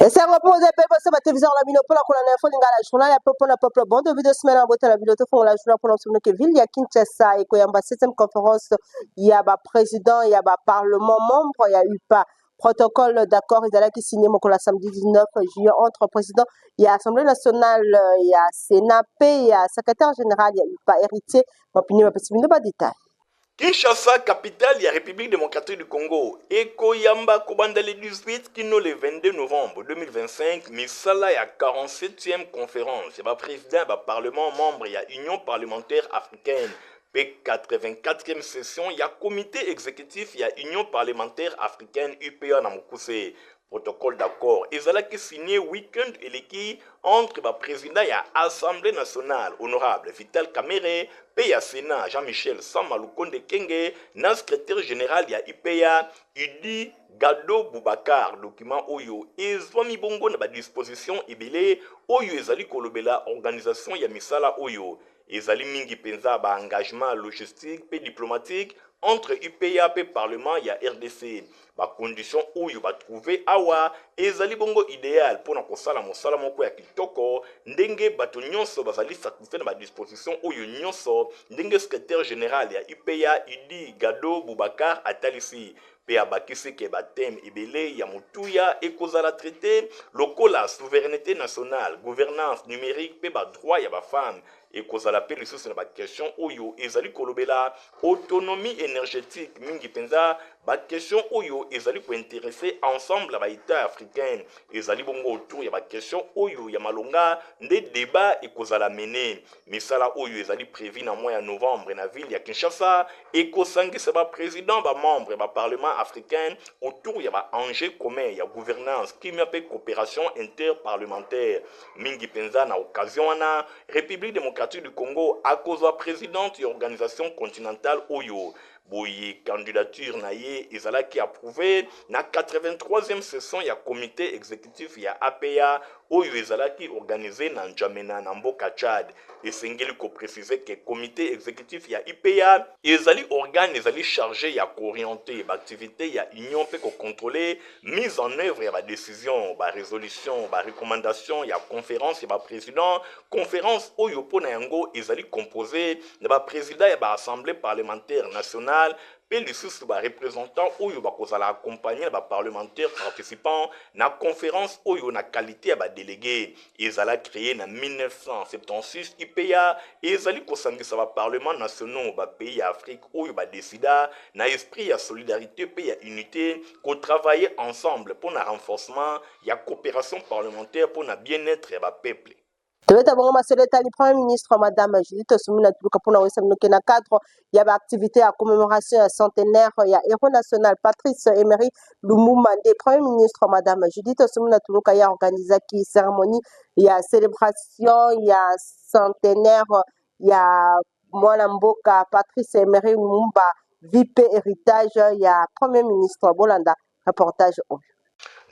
Esengo mpo oza mpe boso batelevizeur na bino mpona kolanda info lingala, journal ya peuple na peuple. Bon début de semaine abotala bino. Tofongola journal mpona biso ke ville ya Kinshasa ekoyamba 7e conférence ya baprésident ya baparlement membre ya UPA. Protocole d'accord ezalaki signé mokolo ya samedi 19 juillet entre président ya Assemblée nationale, ya Sénat mpe ya secrétaire général ya UPA. Héritier Mapini bapesi bino badetail. Kinshasa, capitale ya République démocratique du Congo, ekoyamba kobanda le 18 kino le 22 novembre 2025 misala ya 47e conférence ya baprésident ya baparlement membre ya Union parlementaire africaine mpe 84e session ya comité exécutif ya Union parlementaire africaine, UPA na mokuse. Protocole d'accord ezalaki signé week-end eleki entre baprésident ya Assemblée nationale, honorable Vital Kamerhe, mpe ya Sénat, Jean-Michel Sama Lukonde Kenge, na secrétaire général ya UPA, Idi Gado Boubacar. Document oyo ezwami bongo na badisposition ebele oyo ezali kolobela organisation ya misala oyo ezali mingi mpenza baengagement logistique mpe diplomatique entre UPA mpe parlement ya RDC. Bacondition oyo batrouve awa ezali bongo idéal mpona kosala mosala moko ya kitoko, ndenge bato nyonso bazali satisfait na badisposition oyo nyonso, ndenge secrétaire général ya UPA, Idi Gado Boubacar, atalisi mpe abakisi ke bathème ebele ya motuya ekozala traité lokola souveraineté nationale, gouvernance numérique mpe badroit ya bafemme. Ekozala mpe lisusu na baquestion oyo ezali kolobela autonomie énergétique, mingi mpenza baquestion oyo ezali kointéresser ensemble ya baétat africain. Ezali bongo autour ya baquestion oyo ya malonga nde débat ekozala mené. Misala oyo ezali prévu na mois ya novembre na ville ya Kinshasa ekosangisa baprésident bamembre ya baparlement africain autour ya baenjeu commun ya gouvernance, kimia mpe coopération interparlementaire. Mingi mpenza na occasion wana, République démocratique du Congo akozwa présidente ya organisation continentale oyo. Boye candidature na ye ezalaki approuvé na 83e session ya comité exécutif ya APA oyo ezalaki organisé na N'Djamena, na mboka Tchad. Esengeli kopréciser ke comité exécutif ya UPA ezali organe ezali chargé ya koorienter baactivité ya union mpe kocontrôler mise en œuvre ya badécision, barésolution, barecommandation ya conférence ya baprésident. Conférence oyo mpo na yango ezali composé na baprésident ya baassemblée parlementaire nationale mpe lisusu bareprésentant oyo bakozala accompagné na baparlementaire participant na conférence oyo na qualité ya badélégué. Ezala créé na 1976, UPA ezali kosangisa baparlement nationaux bapays ya Afrique oyo badécida na esprit ya solidarité mpe ya unité kotravailler ensemble mpo na renforcement ya coopération parlementaire mpo na bien-être ya bapeuple. Tobeta bongo masolo etali premier ministre madame Judith Suminwa Tuluka. Mpona koyesa bino ke na cadre ya baactivité ya commémoration ya centenaire ya héros national Patrice Emery Lumumba, nde premier ministre madame Judith Suminwa Tuluka ye organisaki cérémonie ya célébration ya centenaire ya mwana mboka Patrice Emery Lumumba, vie mpe héritage ya premier ministre. Bolanda reportage oyo.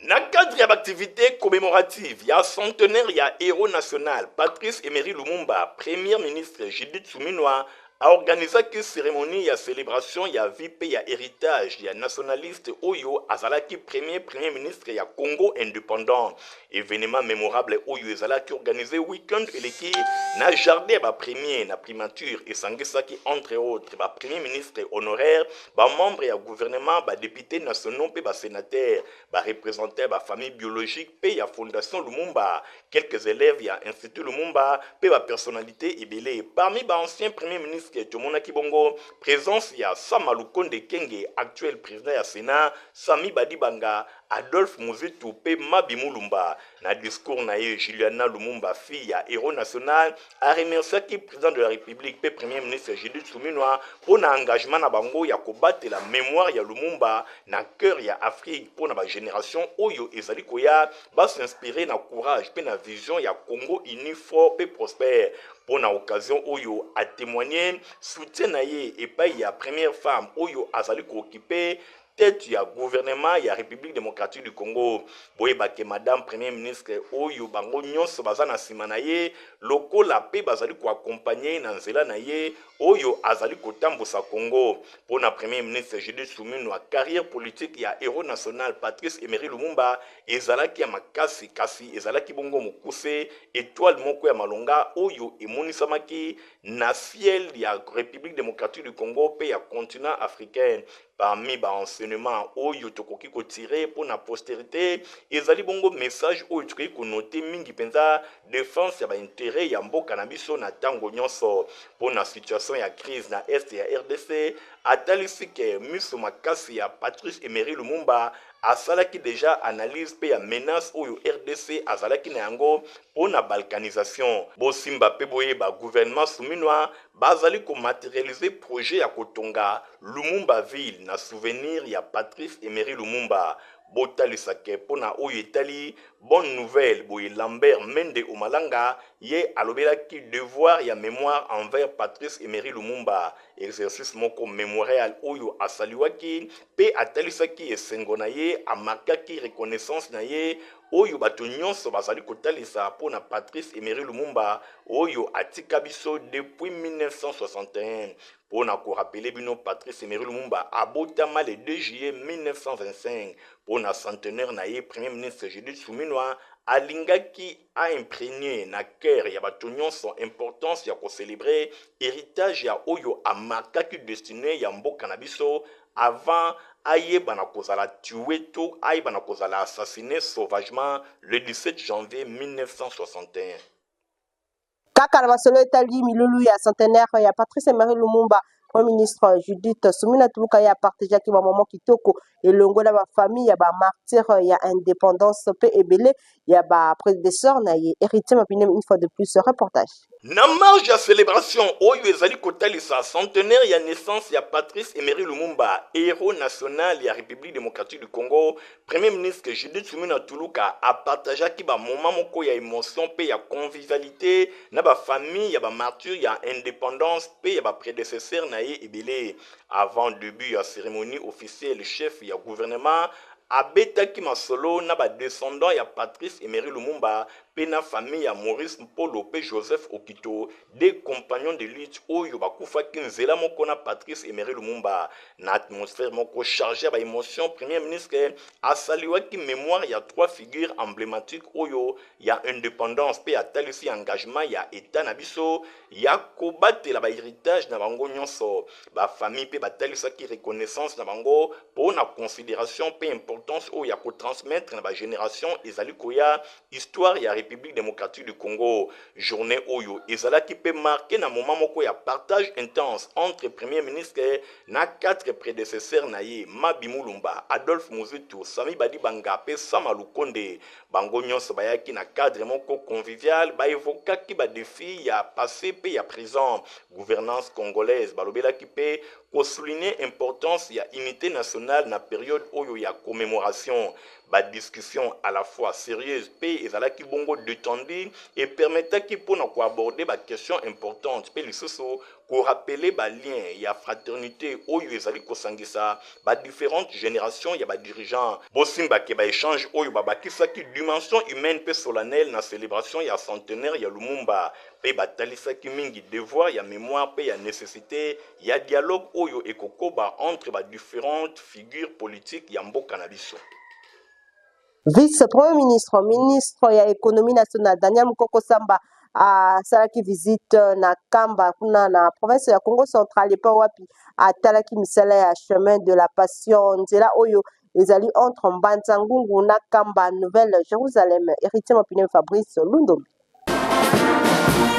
Na cadre ya baactivité commémorative ya centenaire ya héros national Patrice Emery Lumumba, premier ministre Judith Suminwa aorganizaki cérémonie ya célébration ya vie mpe ya héritage ya nationaliste oyo azalaki premier ministre ya Congo indépendant. Événement mémorable oyo ezalaki organisé week-end eleki na jardin ya bapremier na primature, esangisaki entre autres bapremier ministre honoraire, bamembre ya gouvernement, badéputé nationaux mpe basénateur, bareprésentant ya bafamille biologique mpe ya Fondation Lumumba, quelques élèves ya Institut Lumumba mpe bapersonnalité ebele. Parmi baancien premier ministre, tomonaki bongo présence ya Sama Lukonde Kenge, actuel président ya Sénat, Sami Badibanga, Adolphe Muzitu mpe Mabi Mulumba. Na discours na ye, Juliana Lumumba, fille ya héros national, aremerciaki président de la République mpe premier ministre Judith Suminwa mpo na engagement na bango ya kobatela mémoire ya Lumumba na cœur ya Afrique, mpo na bagénération oyo ezali koya basinspire na courage mpe na vision ya Congo uni, fort mpe prospère. Mpo na occasion oyo, atémoigne soutien na ye epai ya première femme oyo azali kooccuper tete ya gouvernement ya République démocratique du Congo. Boyeba ke madame premier ministre oyo bango nyonso baza na nsima na ye, lokola mpe bazali koaccompagner na nzela na ye oyo azali kotambusa Congo. Mpo na premier ministre Judith Suminwa, carrière politique ya héros national Patrice Emery Lumumba ezalaki ya makasi, kasi ezalaki bongo mokuse, étoile moko ya malonga oyo emonisamaki na ciel ya République démocratique du Congo mpe ya continent africain. Parmi baenseignement oyo tokoki kotirer mpo na postérité, ezali bongo message oyo tokoki konoter mingi mpenza: défense ya baintérêt ya mboka na biso na ntango nyonso. Mpo na situation ya crise na est ya RDC, atalisi ke miso makasi ya Patrice Emery Lumumba asalaki déjà analyse mpe ya menace oyo RDC azalaki na yango mpo na balkanisation. Bosimba mpe boyeba, gouvernement Suminwa bazali komatérialiser projet ya kotonga Lumumba Ville na souvenir ya Patrice Emery Lumumba. Botalisake mpo na oyo etali bonne nouvelle boye, Lambert Mende Omalanga ye alobelaki devoir ya mémoire envers Patrice Emery Lumumba, exercice moko mémorial oyo asaliwaki mpe atalisaki esengo na ye, amarkaki reconnaissance na ye oyo bato nyonso bazali kotalisa mpo na Patrice Emery Lumumba oyo atika biso depuis 1961. Mpo na korappeler bino, Patrice Emery Lumumba abotama le 2 juillet 1925. Mpo na centenaire na ye, premier ministre Judith Suminwa alingaki aimprégner na cœur ya bato nyonso importance ya kocélébrer héritage ya oyo amarkaki destinée ya mboka na biso avant ayebana kozala tué to ayebana kozala assassiné sauvagement le 17 janvier 1961. Kaka na masolo etali milulu ya centenaire ya Patrice Emery Lumumba, premier ministre Judith Suminwa Tuluka ye apartageaki bamoment kitoko elongo na bafamille ya bamartyr ya indépendance mpe ebele ya baprédécesseur na ye. Héritier Mapine, une fois de plus, reportage. Na marge ya célébration oyo ezali kotalisa centenaire ya naissance ya Patrice Emery Lumumba, héros national ya République démocratique du Congo, premier ministre Judith Suminwa Tuluka apartageaki bamoment moko ya émotion mpe ya convivialité na bafamille ya bamartyr ya indépendance mpe ya baprédécesseur na ye ebele. Avant début ya cérémonie officielle, chef ya gouvernement abetaki masolo na badescendant ya Patrice Emery Lumumba mpe na famille ya Maurice Mpolo mpe Joseph Okito, deux compagnons de lutte oyo bakufaki nzela moko na Patrice Emery Lumumba. Na atmosphère moko chargé ya baémotion, premier ministre asaliwaki mémoire ya trois figures emblématiques oyo ya indépendance mpe atalisi engagement ya état na biso ya kobatela bahéritage na bango nyonso. Bafamille mpe batalisaki reconnaissance na bango mpo na considération mpe importance oyo ya kotransmettre na bagénération ezali koya histoire ya République démocratique du Congo. Journée oyo ezalaki mpe marqué na moment moko ya partage intense entre premier ministre na quatre prédécesseurs na ye: Mabi Mulumba, Adolphe Muzito, Sami Badibanga mpe Sama Lukonde. Bango nyonso bayaki na cadre moko convivial, baévokaki badéfi ya passé mpe ya présent gouvernance congolaise. Balobelaki mpe kosouligner importance ya unité nationale na période oyo ya commémoration. Badiscussion à la fois sérieuse mpe ezalaki bongo détendu epermettaki mpona koaborder baquestion importante mpe lisusu korappeler balien ya fraternité oyo ezali kosangisa badifférentes générations ya badirigeant. Bosimbake baéchange oyo babakisaki dimension humaine mpe solennelle na célébration ya centenaire ya Lumumba mpe batalisaki mingi devoir ya mémoire mpe ya nécessité ya dialogue oyo ekokoba entre badifférentes figures politiques ya mboka na biso. Vice premier ministre, ministre ya Économie nationale, Daniel Mukoko Samba asalaki visite na Nkamba kuna na province ya Congo Central, epa wapi atalaki misala ya chemin de la Passion, nzela oyo ezali entre Mbanza Ngungu na Nkamba Nouvelle Jérusalem. Héritier Mapine, Fabrice Lundombi.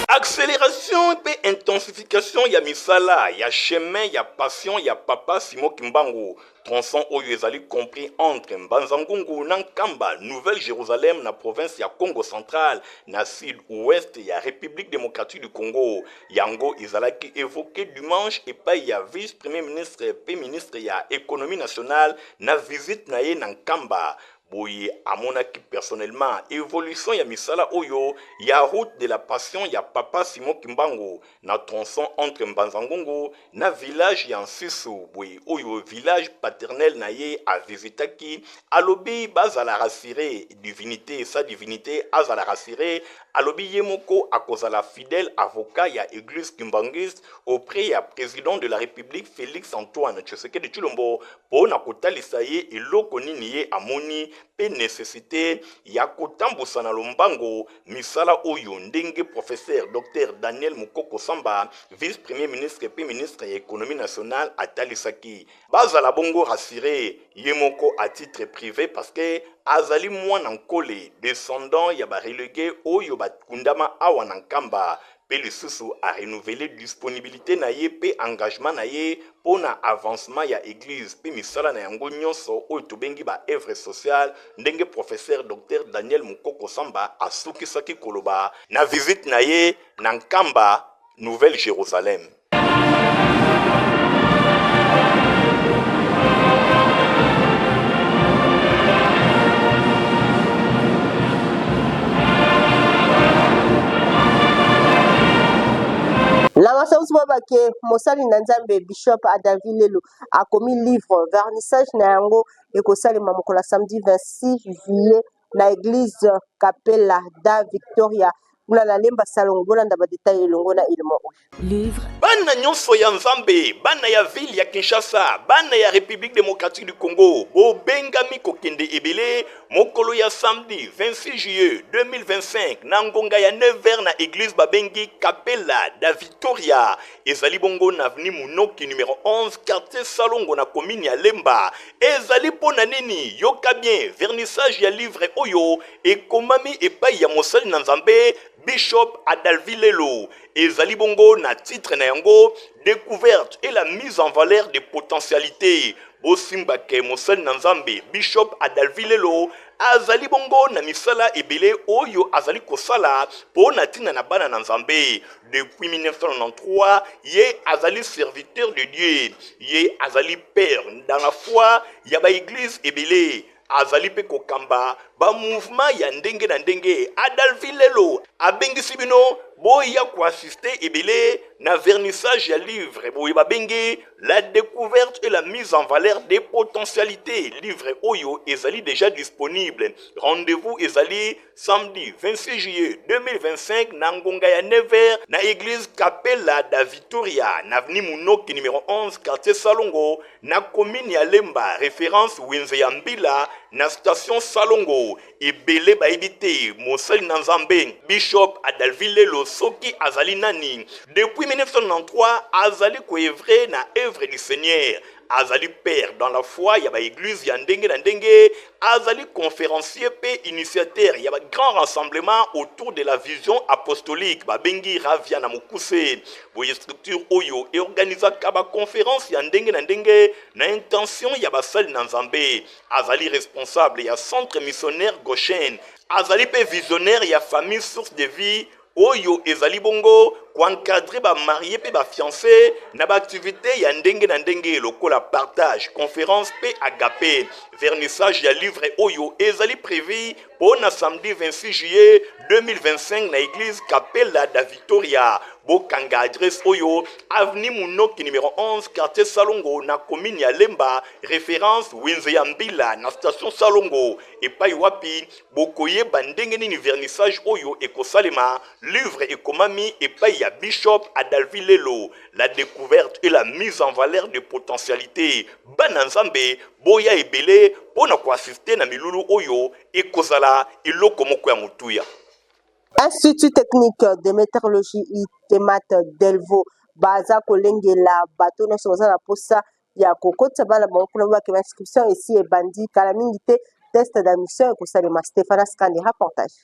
Accélération mpe intensification ya misala ya chemin ya Passion ya Papa Simon Kimbangu, tronçon oyo ezali compris entre Mbanza Ngungu na Nkamba Nouvelle Jérusalem na province ya Congo Central, na sud ouest ya République démocratique du Congo. Yango ezalaki évoqué dimanche epai ya vice premier ministre mpe ministre ya Économie nationale na visite na ye na Nkamba. Boye amonaki personnellement evolution ya misala oyo ya route de la passion ya papa Simon Kimbangu na tronçon entre Mbanza-Ngungu na village ya Nsusu. Boye oyo village paternel na ye a visitaki, alobi bazala rassurer, divinite, sa divinite azala rassurer, alobi ye moko akozala fidèle avocat ya eglise kimbanguiste auprès ya president de la Republique Felix Antoine Tshisekedi Tshilombo mpo na kotalisa ye eloko nini ye amoni mpe necessite ya kotambusa na lombango misala oyo ndenge Professeur Docteur Daniel Mukoko Samba, vice-premier ministre mpe ministre ya Economie nationale atalisaki. Bazala bongo rassurer ye moko à titre prive parce que azali mwana Nkole, descendant ya ba relegues oyo bakundama awa na Nkamba mpe lisusu a renouveler disponibilite na ye mpe engagement na ye mpo na avancement ya Eglise mpe misala na yango nyonso oyo tobengi ba œuvres sociales, ndenge Professeur Docteur Daniel Mukoko Samba asukisaki koloba na visite na ye na Nkamba, Nouvelle Jerusalem. Na masansu babake mosali na Nzambe Bishop Adavi Lelo akomi livre vernissage na yango ekosalema mokolo ya samedi 26 juillet na eglise Capella da Victoria kuna na Lemba Salongo. Bolanda ba detail elongo na elema oyo. Livre. Bana nyonso ya Nzambe, bana ya ville ya Kinshasa, bana ya Republique democratique du Congo, bobengami kokende ebele mokolo ya samedi 26 juillet 2025 na ngonga ya 9h na eglise babengi Capella da Victoria. Ezali bongo na avenue Munoki numero 11 quartier Salongo na commune ya Lemba. Ezali mpo na nini? Yoka bien, vernissage ya livre oyo ekomami epai ya mosali na Nzambe Bishop Adalvi Lelo. Ezali bongo na titre na yango Découverte et la mise en valeur des potentialités. Bosimba ke mosali na Nzambe Bishop Adalvi Lelo azali bongo na misala ebele oyo azali kosala mpo na ntina na bana na Nzambe. Depuis 1993, ye azali serviteur de Dieu, ye azali père dans la foi ya ba eglise ebele. Azali mpe kokamba ba mouvement ya ndenge na ndenge. Adalvi Lelo abengisi bino boya ko assister ebele na vernissage ya livre boye babengi La découverte et la mise en valeur des potentialités. Livre oyo ezali déjà disponible. Rendez-vous ezali samedi 26 juillet 2025 na ngonga ya 9h na église Capella da Victoria na avenue Munoki numéro 11 quartier Salongo na commune ya Lemba référence wenze ya Mbila na station Salongo. Ebele bayebi te mosali na Nzambe Bishop Adalvi Lelo soki azali nani. Depuis 1993 azali ko evrer na œuvre du Seigneur. Azali père dans la foi ya ba eglise ya ndenge na ndenge, azali conférencier pe initiateur ya ba grands rassemblements autour de la vision apostolique babengi Ravia na mokuse. Boye structure oyo eorganisaka ba conférences ya ndenge na ndenge na intention ya basali na Nzambe. Azali responsable ya centre missionnaire Goshen. Azali pe visionnaire ya famille Source de vie oyo ezali bongo koencadre ba marie mpe ba fiancé na ba activité ya ndenge na ndenge lokola partage, conférence mpe agape. Vernissage ya livre oyo ezali prévu mpo na samedi 26 juillet 2025 na église Capella da Victoria. Bokanga adresse oyo avenue Munoki numéro 11 quartier Salongo na commune ya Lemba, référence wenze ya Mbila na station Salongo, epai wapi bokoyeba ndenge nini vernissage oyo ekosalema. Livre ekomami epai ya Bishop Adalvi Lelo, la découverte et la mise en valeur de potentialités. Bana Nzambe boya ebele mpo na koasiste na milulu oyo ekozala eloko moko ya motuya. Institut technique de métallurgie ITEMAT Delvaux baza kolengela bato nyonso baza na posa ya kokotisa bana bango kuna bake ba inscription esi ebandi kala mingi te test d'admission ekosalema. Stephanas Kandi reportage.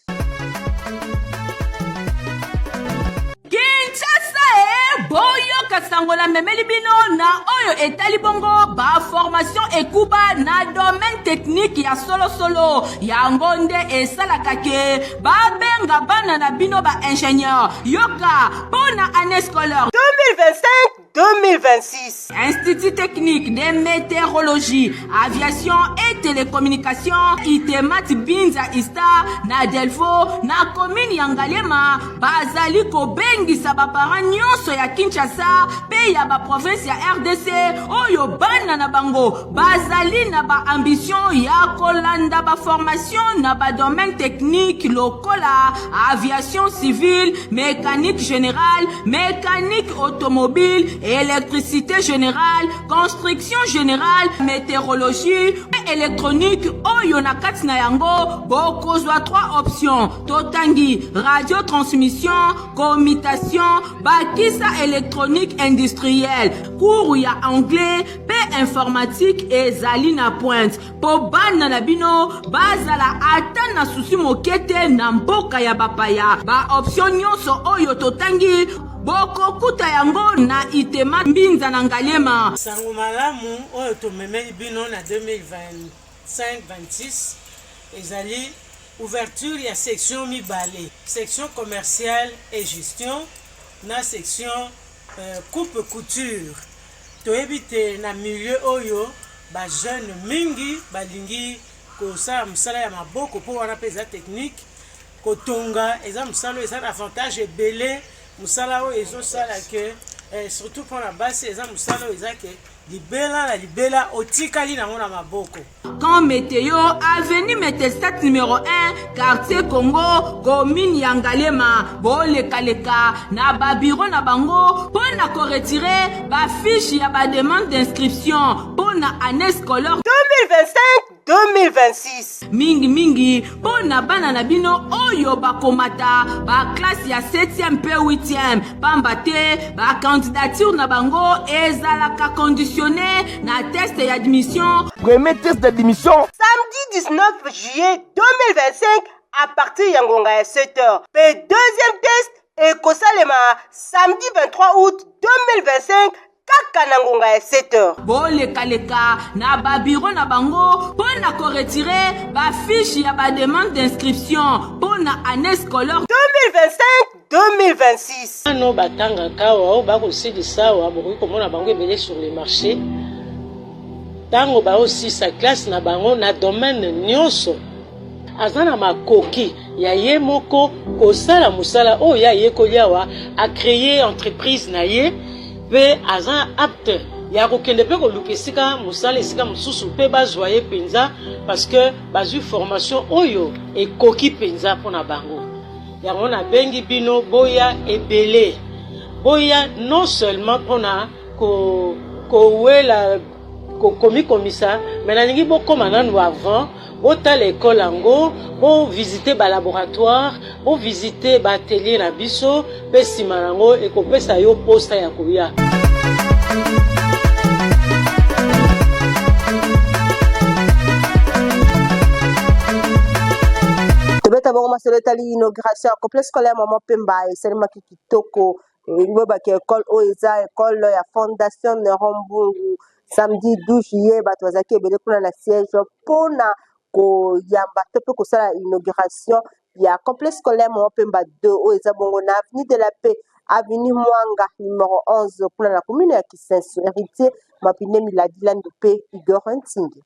Kinshasa e boyoka sango na memeli bino na oyo etali bongo ba formation ekuba na domaine technique ya solosolo yango nde esalaka ke babenga bana na bino ba ingénieur yoka mpo na année scolaire 2025. 2026. Institut technique de météorologie, aviation et télécommunication ITEMAT Binza Ista na Delvaux na commune ya Ngaliema bazali kobengisa baparent nyonso ya Kinshasa mpe ya baprovince ya RDC oyo bana na bango bazali na baambition ya kolanda baformation na badomaine technique lokola aviation civile, mécanique générale, mécanique automobile, électricité générale, construction générale, météorologie et électronique. Oyo na kati na yango bokozwa 3 options: totangi radiotransmission, commutation, bakisa électronique industrielle. Cours ya anglais mpe informatique ezali na pointe mpo bana na bino bazala ata na susi moke te na mboka ya bapaya. Baoption nyonso oyo totangi, bokokuta yango na ITEMA Mbinza na Ngaliema. Sango malamu oyo tomemeli bino na 2025-26 ezali ouverture ya section mibale: section commerciale et gestion na section coupe couture. Toyebi te, na milieu oyo bajeune mingi balingi kosala mosala ya maboko, mpo wana mpe eza technique. Kotonga eza mosala oyo eza na avantage ebele, mosala oyo ezosala ke surtout mpona basi, eza mosala oyo eza ke libela na libela otikali nango na maboko. Camp Météo, avenue Metelstat numéro 1, quartier Congo, commune ya Ngaliema. Bolekaleka na babureau na bango mpo na koretirer bafiche ya bademande d'inscription mpo na année scolaire 2025-2026. Mingimingi mpo na bana na bino oyo bakomata baklasse ya 7e mpe 8e, pamba te bacandidature na bango ezalaka conditionné na test ya admission. Premier test d'admission: samedi 19 juillet 2025 à partir ya ngonga ya 7h, mpe deuxième test ekosalema samedi 23 août 2025 kaka na ngonga ya 7h. Bolekaleka na babureau na bango mpo na koretirer bafiche ya bademande d'inscription mpo na année scolaire 2025-2026. Ano batangaka awa, oyo bakosilisa awa, bokoki komona bango ebele sur le marché ntango baosilisa classe na bango. Na domaine nyonso aza na makoki ya ye moko kosala mosala oyo ye ayekoli awa, acréer entreprise na ye, mpe aza apte ya kokende mpe koluka esika mosala esika mosusu, mpe bazwa ye mpenza, parce que bazwi formation oyo ekoki mpenza mpona bango. Yango nabengi bino, boya ebele, boya non seulement mpona kowela komikomisa, mais nalingi bokóma nanu avant, botala ekole yango, bovisite balaboratoire, bovisite baatelier na biso, mpe nsima yango ekopesa yo posa ya koya. Tobeta bongo masolo etali inauguration ya complexe scolaire Mama Pemba. Esalemaki kitoko. Oyebaki ekole oyo eza ekole ya Fondation Neron Mbungu. Samedi 12 juillet, bato bazalaki ebele kuna na siège mpona koyamba to mpe kosala inauguration ya complexe scolaire Mama Pemba 2, oyo eza bongo na avenue de la Paix, avenue Mwanga numéro 11, kuna na commune ya Kisenso. Héritier Mapine Miladi Landu mpe Igor Ntingi.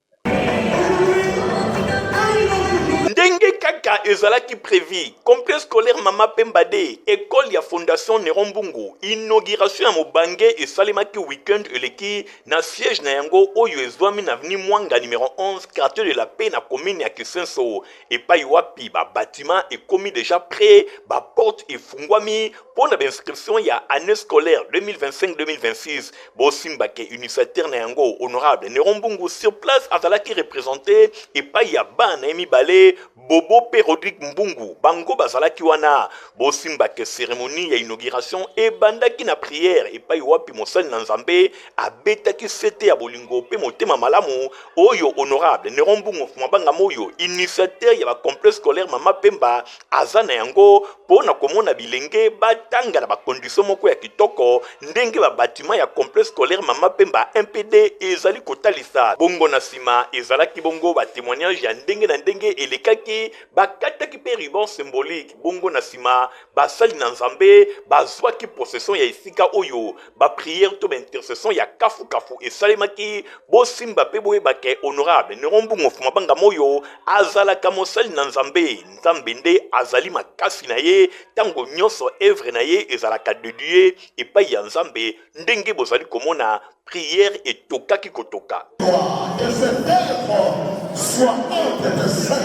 Ndenge kaka ezalaki prévu, complexe scolaire Mama Pemba 2, ekole ya Fondation Neron Mbungu, inauguration ya mobange esalemaki weekend eleki na siège na yango oyo ezwami na avenue Mwanga numéro 11, quartier de la Paix, na commune ya Kisenso, epai wapi babatima ekomi déjà prêt, baporte efungwami mpo na bainscription ya année scolaire 2025-2026. Bosimbake, initiateur na yango, honorable Neron Mbungu, sur place azalaki représenté epai ya bana ye mibale, Bobo mpe Rodrigue Mbungu. Bango bazalaki wana. Bosimbake, cérémonie ya inauguration ebandaki na prière, epai wapi mosali na Nzambe abetaki sete ya bolingo mpe motema malamu oyo honorable Neron Mbungu Mabanga Moyo, initiateur ya bacomplexe scolaire Mama Pemba, aza na yango mpo na komona bilenge batanga na bacondition moko ya kitoko, ndenge babatima ya complexe scolaire Mama Pemba mpd ezali kotalisa. Bongo na nsima ezalaki bongo batémoignage ya ndenge na ndenge elekaki. Bakataki mpe ruban symbolique, bongo na nsima basali na Nzambe bazwaki possession ya esika oyo ba prière to ba intercession ya kafu kafu esalemaki. Bosimba mpe boyeba ke honorable Neron Mbungu Mfuma Banga Moyo azalaka mosali na Nzambe. Nzambe nde azali makasi na ye ntango nyonso, evre na ye ezalaka dedie epai ya Nzambe. Ndenge bozali komona, prière etokaki kotoka.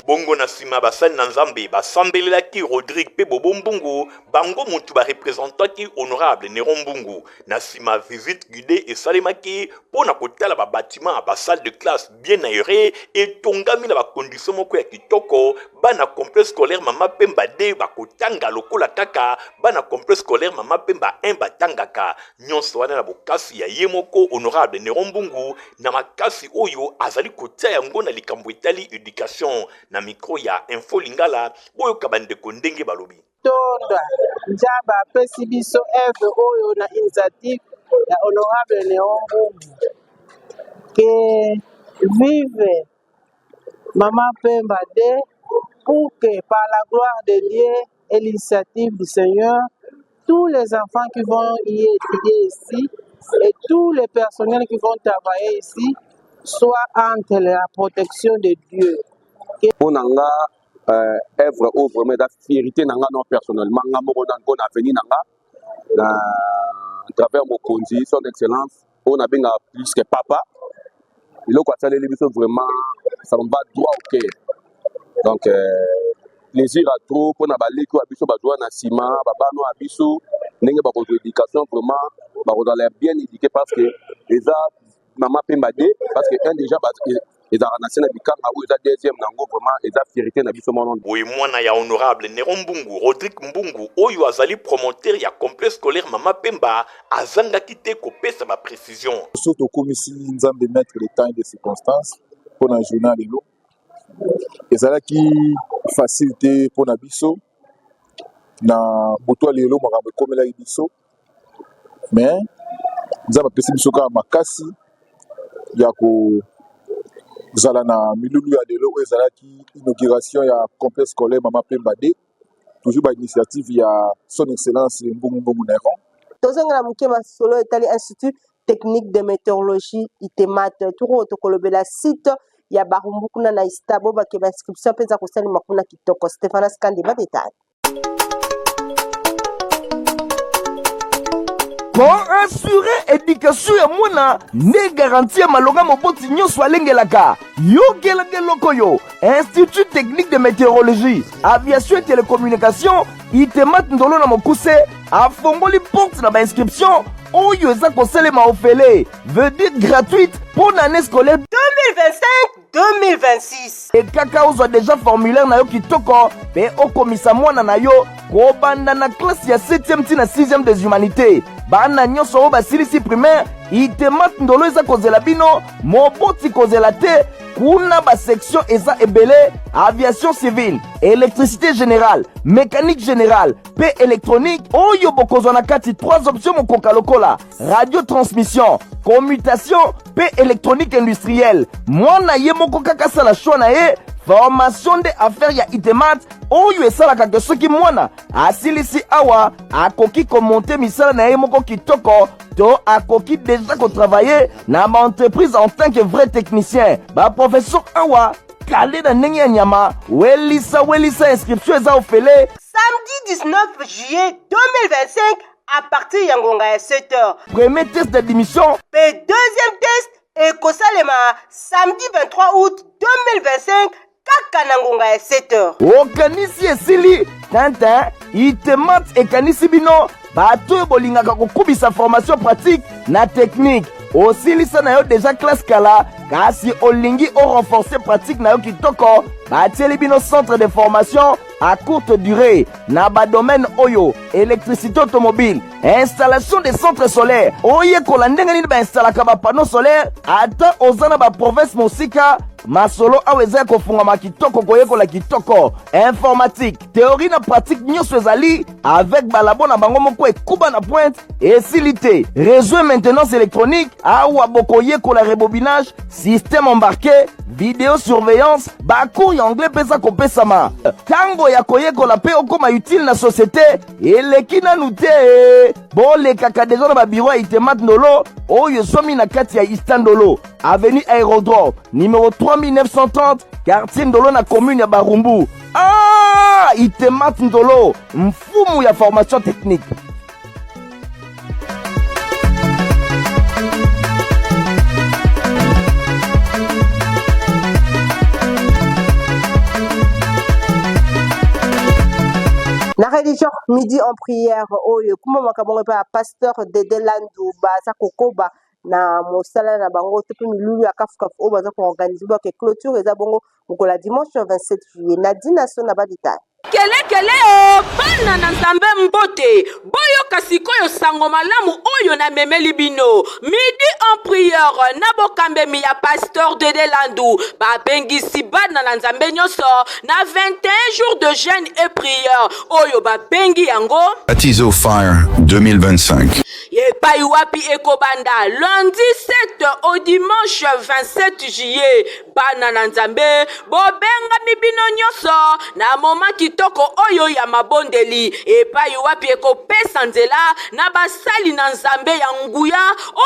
Bongo na nsima basali na Nzambe basambelelaki Rodrigue mpe Bobo Mbungu, bango mutu ba representaki honorable Neron Mbungu. Na nsima visite guidee esalemaki mpo na kotala ba batiment, ba salle de classe bien aeree etongami na ba conditions moko ya kitoko. Bana complexe scolaire Mama Pemba 2 bakotanga lokola kaka bana complexe scolaire Mama Pemba 1 batangaka. Nyonso wana na bokasi ya ye moko honorable Neron Mbungu na makasi oyo azali kotia yango na likambo etali education. Na micro ya Info Lingala, boyoka bandeko ndenge balobi. Tonda Nzambe apesi biso œuvre oyo na initiative ya honorable Neon Mbungu. Que vive Maman Pemba 2 pour que par la gloire de Dieu et l'initiative du Seigneur, tous les enfants qui vont y étudier ici et tous les personnels qui vont travailler ici soient entre la protection de Dieu. Mpo na nga euh, œuvre oyo vraiment eza fierité na nga non personnellement nga moko na mpo na avenir na nga na à travers mokonzi son excellence oyo nabengaka plus que papa eloko asaleli biso vraiment ça me va droit au cœur donc euh, plaisir à trop mpo na baleki oyo ya biso bazwa na nsima babano ya biso ndenge bakozwa éducation vraiment bakozala bien éduqué parce que eza mama pemba de parce que un déjà ezalaka na se na bikanga oyo eza deuxième na yango vraiment eza fierité na biso mwana boye mwana ya honorable Neron Mbungu Rodrigue Mbungu oyo azali promoteur ya complexe scolaire mama Pemba azangaki te kopesa ba précision. Biso tokomisi Nzambe maître de temps et de circonstances mpo na journée ya lelo. Ezalaki facile te mpo na biso na butu ya lelo makambo ekomelaki biso mais Nzambe apesi biso kaka makasi ya kozala na milulu ya lelo oyo ezalaki inauguration ya complexe scolaire Mama Pemba 2 toujours ba initiative ya son excellence Mbungu Mbungu Neron. Tozongela moke masolo etali Institut technique de météorologie ITEMAT. Tour oyo tokolobela site ya Barumbu kuna na Istabo bake ba inscription mpe eza kosalema kuna kitoko. Stephanas Kande ba detail. Ko assurer education ya mwana nde garantie ya malonga moboti nyonso alengelaka. Yokelaka eloko oyo Institut technique de météorologie, aviation et télécommunication ITEMAT Ndolo na mokuse afongoli porte na ba inscription oyo eza kosalema ofele, veut dire gratuite mpo na année scolaire 2025 2026. Ekaka ozwa deja formulaire na yo kitoko mpe okomisa mwana na yo kobanda na classe ya 7e ti na 6e des humanités. Bana nyonso oyo basilisi primaire, ITEMAT Ndolo eza kozela bino, moboti kozela te. Kuna ba section eza ebele, aviation civile, électricité générale, mécanique générale mpe électronique, oyo bokozwa na kati 3 options mokoka lokola radiotransmission, commutation mpe électronique industrielle. Mwana ye moko kaka asala choix na ye. Formation nde affaire ya ITEMAT oyo esalaka ke soki mwana asilisi awa akoki komonte misala na ye moko kitoko to akoki deja kotravaille na baentreprise en tant que vrai technicien. Baprofesseur awa kale na ndenge ya nyama. Welisa welisa, inscription eza ofele. Samedi 19 juillet 2025 à partir ya ngonga ya 7h. Premier test d'admission mpe deuxième test ekosalema samedi 23 août 2025 kaka na ngonga ya 7h. Okanisi esili tintin? ITEMAT ekanisi bino bato oyo bolingaka kokubisa formation pratique na technique. Osilisa na yo deja classe kala, kasi olingi o renforcer pratique na yo kitoko, batieli bino centre de formation à courte durée na badomaine oyo: électricité automobile, installation des centres solaires, oyekola ndenge nini bainstalaka bapanneau solaire ata oza na baprovince mosika. Masolo awa eza ya kofungwama kitoko, koyekola kitoko, informatique, théorie na pratique nyonso ezali avec balabo na bango moko ekuba na pointe esili te. Réseau et maintenance électronique, awa bokoyekola rebobinage, système embarqué, video surveillance, bacours ya anglais mpe eza kopesama. Ntango ya koyekola mpe okoma utile na société eleki nanu te. Bolekaka deja na babiro ya Itemat Ndolo oyo ezwami na kati ya Ista Ndolo, avenue Aérodrome numéro 3930, quartier Ndolo na commune ya Barumbu. Ah, Itemat Ndolo, mfumu ya formation technique. Na religion, midi en prière oyo ekumamaka bongo epai ya pasteur Dede Landu, baza kokoba na mosala na bango to mpe milulu ya kafukafu oyo baza koorganize bake clôture eza bongo mokolo ya dimanche 27 juillet. Nadine Aso na badetail. Kelekele o bana na Nzambe, mbote! Boyoka sikoyo sango malamu oyo namemeli bino. Midi en prière na bokambemi ya Pasteur Dede Landu babengisi bana na Nzambe nyonso na 21 jours de jeûne et prière oyo babengi yango Baptizo Fire 2025. Epai wapi ekobanda lundi 7 au dimanche 27 juillet. Bana na Nzambe, bobengami bino nyonso na moma kitoko oyo ya mabondeli, epai wapi ekopesa nzela na basali na Nzambe ya nguya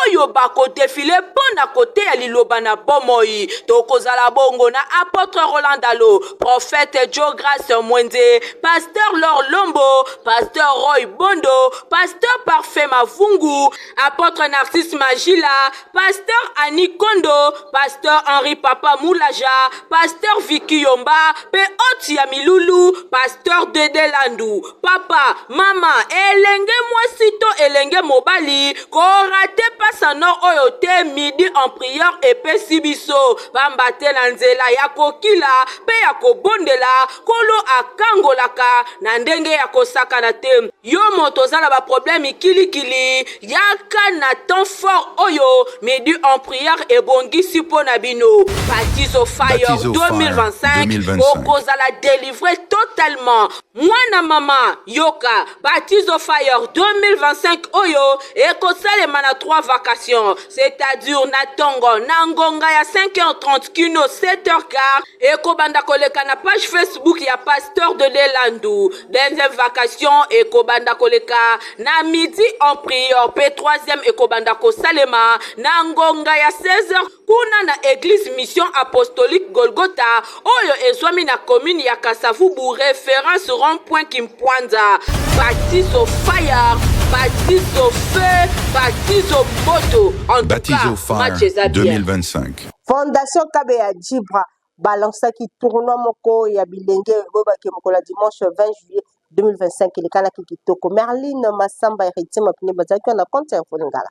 oyo bakodefile mpo na koteya liloba na bomoi. Tokozala bongo na Apotre Roland Dalo, Prophète Joe Grace Mwenze, Pasteur Lor Lombo, Pasteur Roy Bondo, Pasteur Parfait Mavungu, Apotre Narcisse Majila, Pasteur Annie Kondo, Pasteur Henri Papa Mulaja, Pasteur Vicky Yomba, pe hôte ya milulu, Pasteur Dede Landu. Papa, mama, elenge mwasi to elenge mobali, korate pasa nord oyo te. Midi en prière epesi biso pamba te na nzela ya kokila pe ya kobondela, Nkolo akangolaka na ndenge ya kosakana te. Yo moto oza na ba problème kilikili, yaka na temps fort oyo Midi en prière ebongisi mpo na bino. Batizo Fire Batizo Fire 2025, 2025. okozala delivre totalement. Mwana mama, yoka, Batizo Fire 2025 oyo ekosalema na 3 vacations, c'est-à-dire na tongo na ngonga ya 5h30 kino 7h15. Ekobanda koleka na page Facebook ya Pasteur Dede Landu. Deuxième vacation ekobanda koleka na midi en prière, pe troisième ekobanda kosalema na ngonga ya 16h kuna na église Mission Apostolique Golgotha oyo ezwami na commune ya Kasavubu, référence rond-point Kimpwanza. Batizo fire, batizo feu, batizo moto. En tout Batizo cas, match Fire eza bien. 2025. Fondation Kabeya Djibra balansaki tournoi moko ya bilenge boyebaki mokolo ya dimanche 20 juillet 2025 elekanaki kitoko. Merline Masamba, Héritier Mapine bazalaki wana compte ya Info Lingala.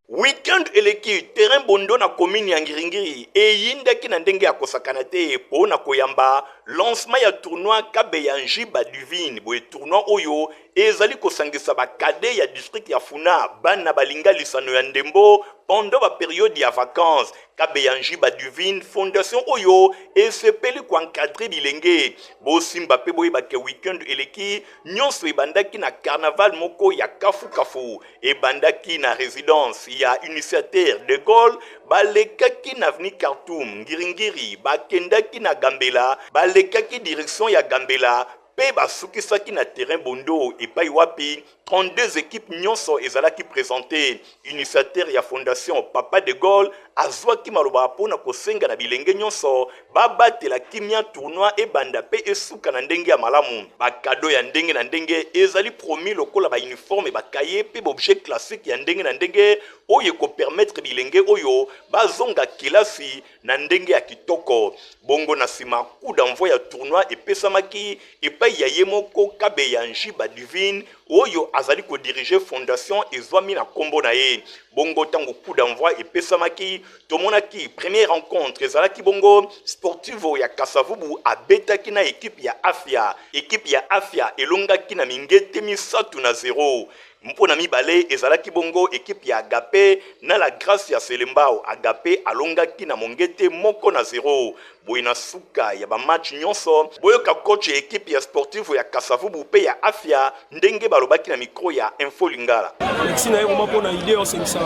Weekend eleki, terrain Bondo na commune ya Ngiri-Ngiri eyindaki na ndenge ya kosakana te po na koyamba lancement ya tournoi Kabeya Njiba Divine. Boye tournoi oyo ezali kosangisa ba cadets ya district ya Funa, bana balinga lisano ya ndembo pendant ba periode ya vacances. Kabeya Njiba Divine, fondation oyo esepeli ko encadrer bilenge. Bosimba pe boyeba ke weekend eleki nyonso ebandaki na carnaval moko ya kafu-kafu. Ebandaki na residence ya initiateur de Gaulle, balekaki na avenue Khartoum, Ngiri-Ngiri, bakendaki na Gambela, balekaki direction ya Gambela pe basukisaki na terrain Bondo epai wapi 32 equipes nyonso ezalaki presente. Initiateur ya fondation Papa de Gaulle azwaki maloba mpo na kosenga na bilenge nyonso babatela kimia, tournoi ebanda pe esuka na ndenge ya malamu. Ba cadeaux ya ndenge na ndenge ezali promis lokola ba uniformes, ba cahiers pe ba objets classiques ya ndenge na ndenge oyo eko permettre bilenge oyo bazonga kelasi na ndenge ya kitoko. Bongo na sima, coup d'envoi ya tournoi epesamaki epai ya ye moko Kabeya Njiba Divine oyo azali ko diriger fondation ezwami na kombo na ye. Bongo tango coup d'envoi epesamaki, tomonaki première rencontre ezalaki bongo Sportivo ya Kasavubu abetaki na equipe ya Afia. Equipe ya Afia elongaki na mingete 3-0. Mpo na mibale ezalaki bongo ekipe ya Agape na La Grace ya Selembao. Agape alongaki na mongete 1 na 0. Boye na suka ya bamatch nyonso, boyoka coach ya ekipe ya Sportivo ya Kasavubu mpe ya Afia ndenge balobaki na micro ya Info Lingala. Merci na ye vraiment mpona idée osengisa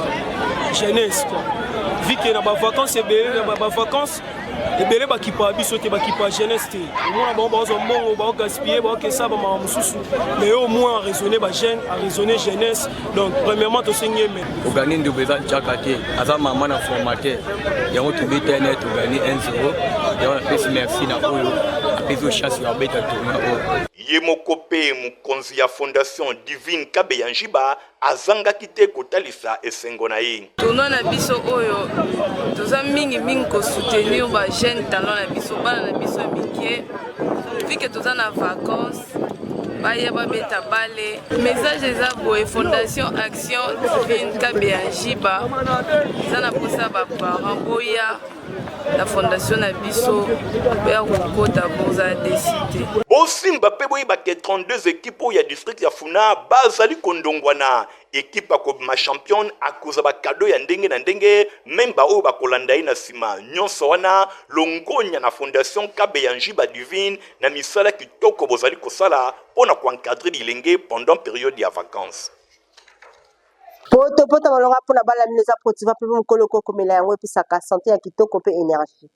jeunesse quoi, vu que na bavacance ebele, na bavacance ebele bakipa biso te, bakipa jeunesse te. Omona bango bazwa mbongo, baogaspille, baokesa bamama mosusu, mais au moins araisonne bajeune, araisonne jeunesse. Donc premièrement tosengi ye. Ogani ndubu eza tiaka te, aza mama na formateur yango. Tobeta ene, togani 1-0. Yango napesi merci na oyo apesi o chance ya kobeta tournoi oyo. Ye moko mpe mokonzi ya Fondation Divine Kabeya Njiba azangaki te kotalisa esengo na ye. Tournoi na biso oyo, toza mingimingi kosoutenir bajeune talent na biso, bana na biso ya mike, vu que toza na vacance, baya babeta bale. Message eza boye: Fondation Action Divine Kabeya Njiba eza na mposa baparent boya na fondation na biso, boya kokota, bozala déçus te. Bosimba mpe boyeba ke 32 ekipe oyo ya district ya Funa bazali kondongwana. Ekipe akobima championne akozwa bacadeau ya ndenge na ndenge, même baoyo bakolanda ye na nsima nyonso wana. Longonya na Fondation Kabeya Njiba Divine na misala kitoko bozali kosala mpo na koencadrer bilenge pendant période ya vacances. Poto poto malonga mpona bana bino eza Protiva mpe mokolo okokomela yango epesaka santé ya kitoko mpe énergie.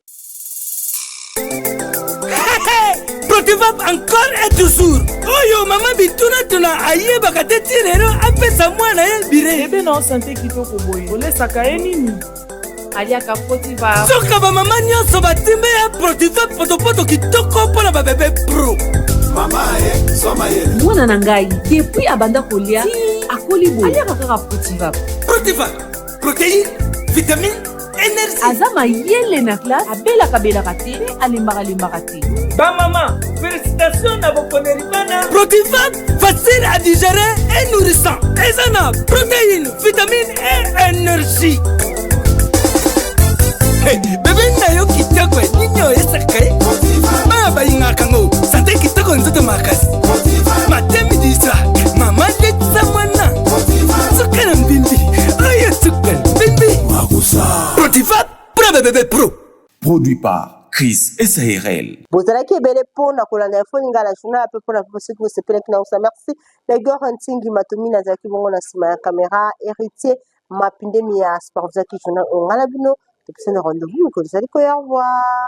Protivap encore et toujours. Oyo mama bitunatuna ayebaka te ti lelo apesa mwana ye bire. Bebe na santé kitoko boye, olesaka ye nini? Aliaka Protiva. Soka bamama nyonso batimbe ya Protivap, potopoto kitoko mpo na babebe pro. Mwana na ngai, depuis abanda kolia ti akoli boye, aliaka kaka Protivap. Protivap, protéine, vitamine, énergie. Aza mayele na classe, abelaka-belaka te mpe alembaka-lembaka te. Bamama, félicitation na bokoneli bana. Protivap, facile à digérer et nourrissant, eza na protéine, vitamine et énergie. Hey, bebe na yo kitoko, nini oyesaka ye? Bana balingaka ngo, santé kitoko, nzoto makasi. Matin, midi, soir, mama letisa mwana suka na mbimbi oyo, suka na mbimbi. Protivap mpona babebe pro. Produit par Chris SARL. Bozalaki ebele mpona kolanda Info Lingala journal mpe mpona soki bosepelaki na osa. Merci na Igor Ntingi Matomi, nazalaki bongo na nsima ya caméra. Héritier Mapindemi ya supervisaki journal oyo. Ngai na bino topesani rendez-vous mokolo ezali koya. Au revoir.